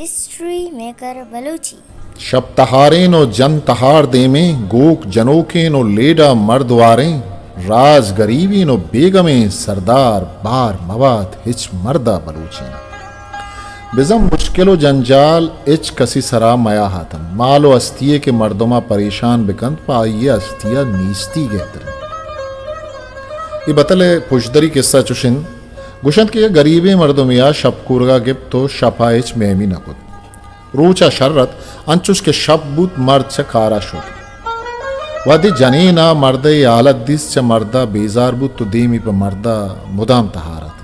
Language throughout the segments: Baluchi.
History maker Balochi. شپ تہارین و جن تہار دیمیں، گوک جنوکین و لیڈا مرد واریں، راج گریبین و بیگمیں، سردار بار مبات ہچ مردا بلوچین۔ بزاں مشکل و جنجال ہچ کسی سرا میاہاتن۔ مال و ہستیے کہ مردما پریشان بکنت، پہ آئی ہستیا نیستی گہتر انت۔ اے بتل ء پژدری قصہ چش انت۔ گوشنت کہ یک گریبیں مردمے ء شپ کورگا گپت و شپ ء ہچ مہمی نہ کت۔ روچ ء شر ات، انچوش کہ شپ بوت، مرد چہ کارا شت۔ وہدے جنین ء مرد ء اے حالت دیست، چہ مرد ء بیزار بوت و دیمی پہ مرد ء مدام تہار ات۔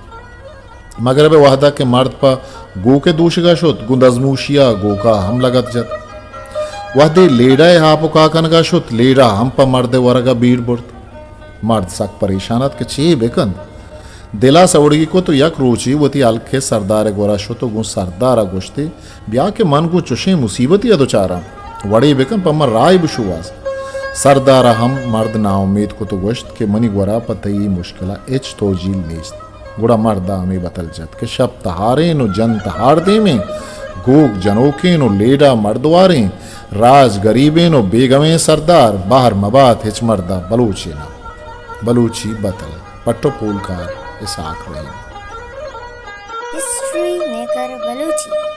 مگرب ء وہدا کہ مرد پہ گوک ء دوشگا شت، گوں دزموشیا گوکا ہم لگت جت۔ وہدے لیڈا ء ہاپ و کاکنگا شت، لیڈا ہم پہ مرد ء ورگا بیڑ برت۔ مرد سک پریشان ات کہ چے بکنت۔ دلا سوڑگی کت و یک روچے وتی ہلک ء سردار ء گورا شت و گوں سردار ء گوشتی، بیا کہ من گوں چشیں مصیبتی ء دچاراں، وڑے بکن پہ من راہے بشوہاز۔ سردار ء ہم مرد ناامیت کت و گوشت کہ منی گورا پہ تئی اے مشکل ء ہچ توجیل نیست۔ گڑا مرد ء ہمے بتل جت کہ شپ تہارین و جن تہار دیمیں، گوک جنوکین و لیڈا مردواریں، راج گریبین و بیگمیں، سردار بہر مبات ہچ مردا بلوچینا۔ بلوچی بتل، پٹ و پولکار اسحاق رحیم۔ History maker Balochi.